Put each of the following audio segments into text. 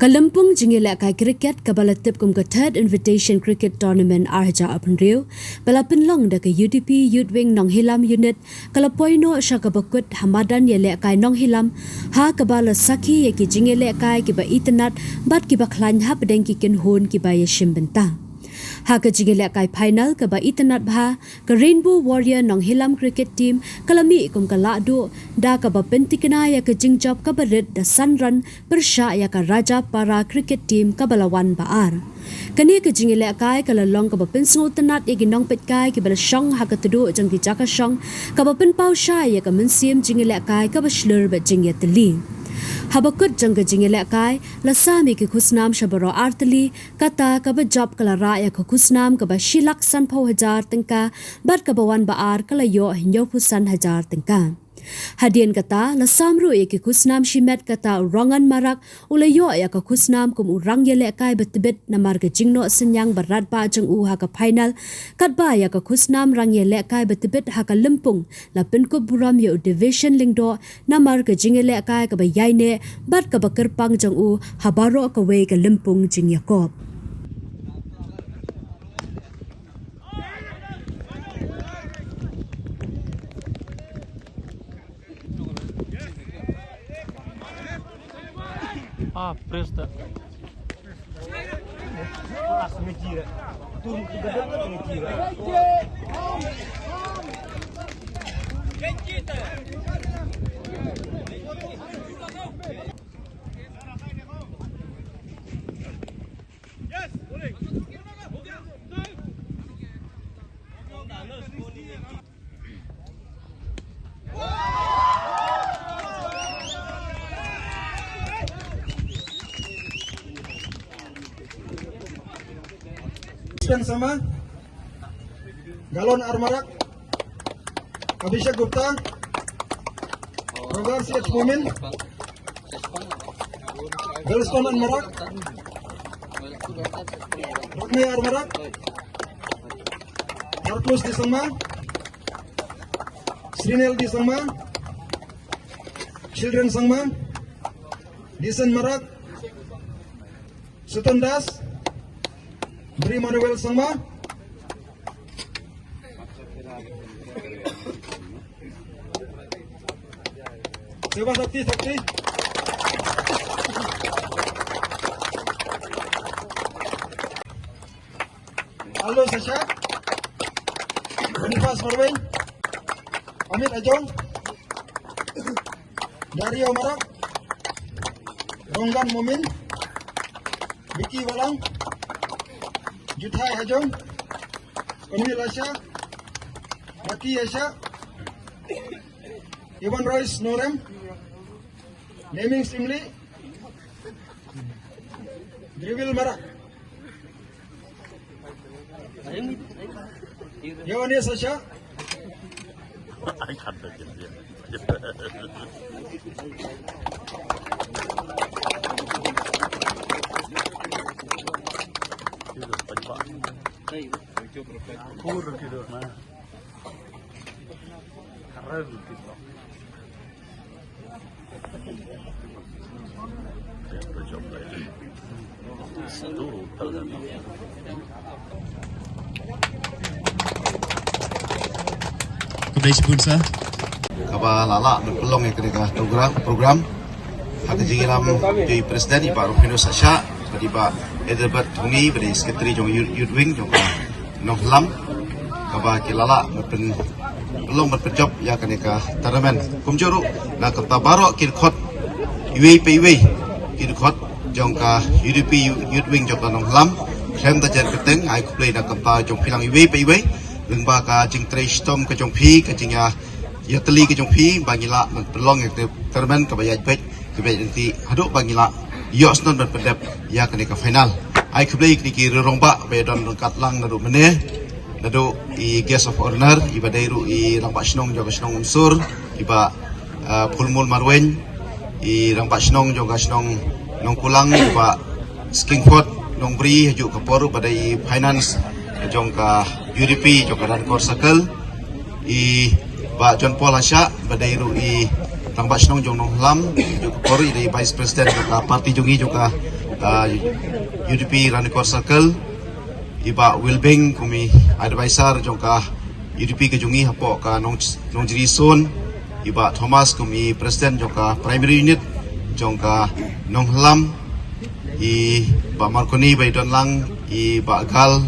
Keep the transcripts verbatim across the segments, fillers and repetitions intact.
Lympung jingïalehkai cricket kaba la tip kum ka Third Invitation Cricket Tournament ar hajar arphew hynriew ba la pynlong da ka U D P Youth Wing Nonghilam Unit ka la poi noh sha kaba kut ha madan ïalehkai Nonghilam, ha kaba la sakhi ïa ki jingïalehkai kiba itynnad bad kiba khlaiñ hapdeng ki kynhun kiba ïashim bynta. Ha ka jingïalehkai final kaba itynnad bha, ka Rainbow Warrior Nonghilam Cricket Team ka la mih kum ka lahduh da kaba pyntikna ïa ka jingjop kaba rit da san run pyrshah ïa ka Rajapara Cricket Team kaba la wan ba ar. Kane ka jingïalehkai ka la long kaba pynsngewtynnad ïa ki nongpeitkai kiba la shong ha ka tduh jong ki jaka shong, kaba pynpaw shai ïa ka mynsiem jingïalehkai kaba shlur bad jingïatylli. Haba kut jong ka jingïalehkai la sam ïa ki khusnam sha baroh ar tylli, kata kaba jop ka la rah ïa ka khusnam kaba shi lak sanphew hajar tyngka, bad kaba wan ba ar ka la ïoh hynñiewphew san hajar tyngka. Hadien kata, la sam ruh ïa ki khusnam shimet, kata u Rongan Marak u la ïoh ïa ka khusnam kum u rangïalehkai ba tbit namar ka jingnoh synñiang ba radbah jong u ha ka final, katba ïa ka khusnam rangïalehkai ba tbit ha ka Lympung la pynkup burom ïa u Division Lyngdoh namar ka jingïalehkai kaba ïaineh bad kaba kyrpang jong u ha baroh kawei ka lympung jingïakop. Ah, presta. Stan Sama, Galon Armarak, Abhishek Gupta, Rogar C H Momin, Galston Armarak, Rukmi Armarak, Marcus D Sangma, Srinel D Sangma, Children Sangma, Disen Marak, Sutan Das, Bri Manuel Sangma. Seva Sakti, Sakti. Aldo Sasha, Boniface Marweng, Amit Ajong, Dario Marak, Ronggan Momin, Vicky Walang, Juthai Hajong, Konwi Lasha, Maki Yasha, Ivan Royce Norem, Neming Simli, Drivil Marak. Yohanes Sasha. Khublei shibun sir. Kaba la lah ban pynlong ïa kane ka program, program. Ha ka jingïalam jong i President i Bah Rufino Sasha, bad i Bah Adelbert Thongni, bad i Secretary jong Youth, Youth Wing jong ka Nonghilam, kaba ki la lah ban pyn, pynlong ban pynjop ïa kane ka tournament. Kumjuh ruh na ka bynta baroh ki dkhot iwei pa iwei, ki dkhot jong ka U D P Youth Wing jong ka Nonghilam, khlem da jan kyrteng, ai khublei na ka bynta jong phi lang iwei pa iwei, lyngba ka jingtrei shitom ka jong phi, ka jingïa, ïatylli ka jong phi, ba ngi lah ban pynlong ïa kane ka tournament kaba ïaid beit, kaba ïaid ryntih, haduh ba ngi lah ïoh shnong ban pyndep ïa kane ka final. Ai khublei kine ki rangbah ba ïadon ryngkat lang naduh mynne, naduh i guest of honour, iba dei ruh i Rangbah Shnong jong ka shnong Umsur, i Bah, ah, Phulmul Marweiñ, i Rangbah Shnong jong ka shnong Nongkulang, i Bah Skingford Nongbri, ha kajuh ka por ruh ba dei i finance jong ka U D P jong ka Rankor Circle, i Bah John Paul Hashah, ba dei ruh i Rangbah Shnong jong Nonghilam, ha kajuh ka por ruh i dei Vice President jong ka party jong ngi jong ka uh, U D P Ranikor Circle, i Bah Wilbing kum i advisor jong ka U D P ka jong ngi hapoh ka Nong Nongjri Zone, i Bah Thomas kum i president jong ka primary unit jong ka Nonghlam, i Bah Marconi ba i don lang, i Bah Gal,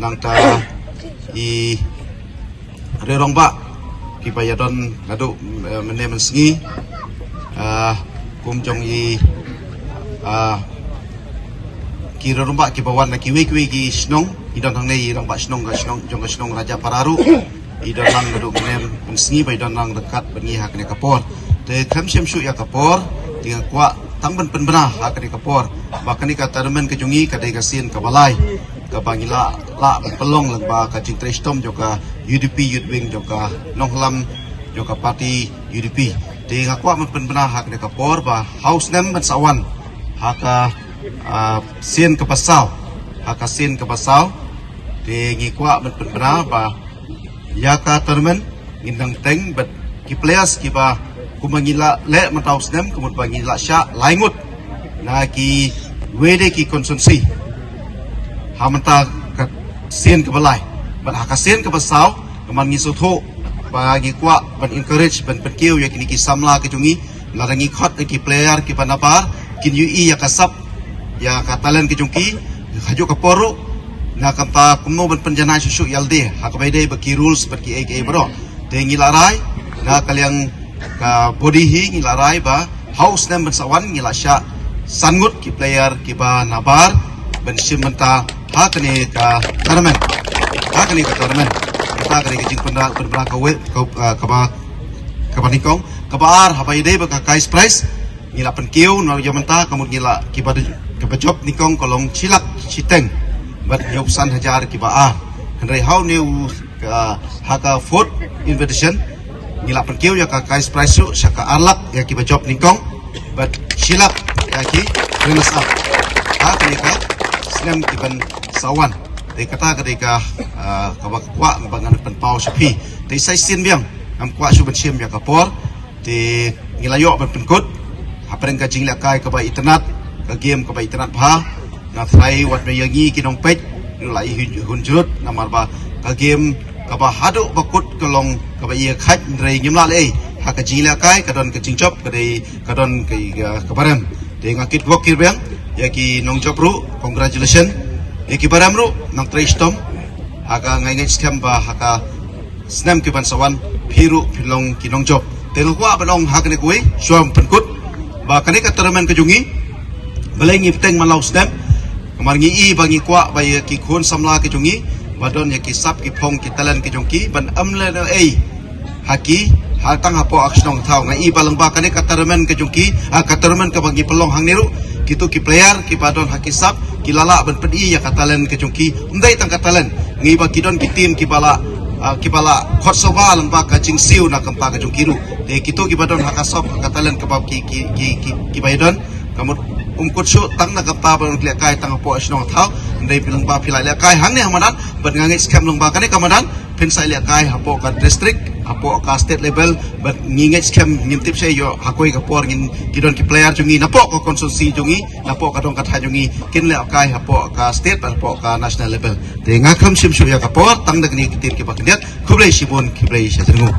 nangta i Rerong Bah, kiba ïa don naduh, eh, mynne mynsngi, ah, kum jong i, ah, ki Rerong Bah kiba wan na kiwei kiwei ki shnong, i don hangne i Rangbah Shnong ka shnong, jong ka shnong Rajapara ruh, i don lang naduh mynne mynsngi ba i don lang ryngkat bad ngi ha kane ka por. Te khlem shim shuh ïa ka por, te nga kwah tang ban pynbna ha kane ka por ba kane ka tournament ka jong ngi ka dei ka sien kaba lai kaba ngi lah, lah ban pynlong lyngba ka jingtrei shitom jong ka U D P Youth Wing jong ka Nonghlam jong ka party U D P. Te nga kwah ban pynbna ha kane ka por ba ha u snem ban sa wan ha ka, ah, sien kaba saw, ha ka sien kaba saw, te ngi kwah ban pynbna ba ïa ka tournament ngin nang teng bad ki players kiba kumba ngi la leh mynta u snem, kumba ngi la shah lai ngut na kiwei de ki constituency ha mynta ka sien kaba lai. Bad ha ka sien kaba saw, kumba ngi sngewthuh ba ngi kwah ban encourage, ban pynkiew ïa kine ki samla ki jong ngi, lada ngi khot ïa ki player kiba nabar, kin ïohi ïa ka sap, ïa ka talent ki jong ki, ha kajuh ka por ruh, na ka bynta kumno ban pynjanai shuh shuh ïa lade ha kaba ïadei bad ki rules bad kiei kiei baroh. Te ngi la rai na ka liang ka body hi, ngi la rai ba ha u snem ban sa wan ngi la shah san ngut ki player kiba nabar ban shim bynta ha kane ka tournament, ha kane ka tournament. Kata ka dei ka jingpynbna, pynbna ka wei, ka, ah, kaba, kaba nyngkong. Kaba ar, haba ïadei bad ka cash prize, ngi la pynkiew, na ïa mynta ka mut ngi la kiba de, kaba jop nyngkong ka long shi lak shiteng bad hynñiew san hajar kiba ar. Hynrei ha une u, ka, ha ka fourth invitation ngi la pynkiew ïa ka cash prize ruh sha ka ar lak ïa kiba jop nyngkong bad shi lak ïa ki runners up ha kane ka snem kiban sa wan. Te kata ka dei ka, ah, kaba kwah ba ngan pynpaw sha phi. Te sa shisien biang, ngam kwah shuh ban shim ïa ka por. Te ngi la ïoh ban pynkut hapdeng ka jinglehkai kaba itynnad, ka game kaba itynnad bha. Nga tharai wat na ïa ngi ki nongpeit ngi la i hun, hun jrut, namar ba ka game kaba haduh ba kut ka long kaba ïa khat, hynrei ngim lah leh ei ha ka jinglehkai, ka don ka jingjop, ka dei ka don ka, ka, kaba rem. Te nga kit wok kit biang ïa ki nongjop ruh, congratulation. Ïa kiba rem ruh nang trei shitom. Ha ka, nga ngeit skhem ba ha ka snem kiban sa wan phi ruh phin long ki nongjop. Te nga kwah ban ong ha kane kawei shuwa ban pynkut ba kane ka tournament ka jong ngi, balei ngi bteng man la u snem, namar ngi i ba ngi kwah ba ïa ki khun samla ki jong ngi ba don ïa ki sap ki phong ki talent ki jong ki ban ym leh ei ha ki, ha tang hapoh ka shnong thaw. Nga i ba lyngba kane ka tournament ka jong ki, ah, ka tournament kaba ngi pynlong hangne ruh, kito ki player kiba don ha ki sap ki la lah ban pyni ïa ka talent ka jong ki. Ym dei tang ka talent, ngi ba ki don ki team kiba la, ah, kiba la khot sngewbha lyngba ka jingsiew na ka bynta ka jong ki ruh. Te kito kiba don ha ka sap, ha ka talent kaba ki, ki, ki, ki, kiba ïa don, ka mut ym kut shuh tang na ka bynta ban lehkai tang hapoh shnong thaw. Ym dei, phi lyngba phi la lehkai hangne ha madan, bad nga ngeit skhem lyngba kane ka madan phin sa lehkai hapoh ka district, hapoh ka state level, bad ngi ngeit skhem ngin tip sha ïoh ha kawei ka por ngin, ki don ki player jong ngi napoh ka constituency jong ngi, napoh ka dong ka thaiñ jong ngi, kin lehkai hapoh ka state bad hapoh ka national level. Te nga khlem shim shuh ïa ka por, tang da kine ki ktien kiba khyndiat. Khublei shibun, khublei shibun.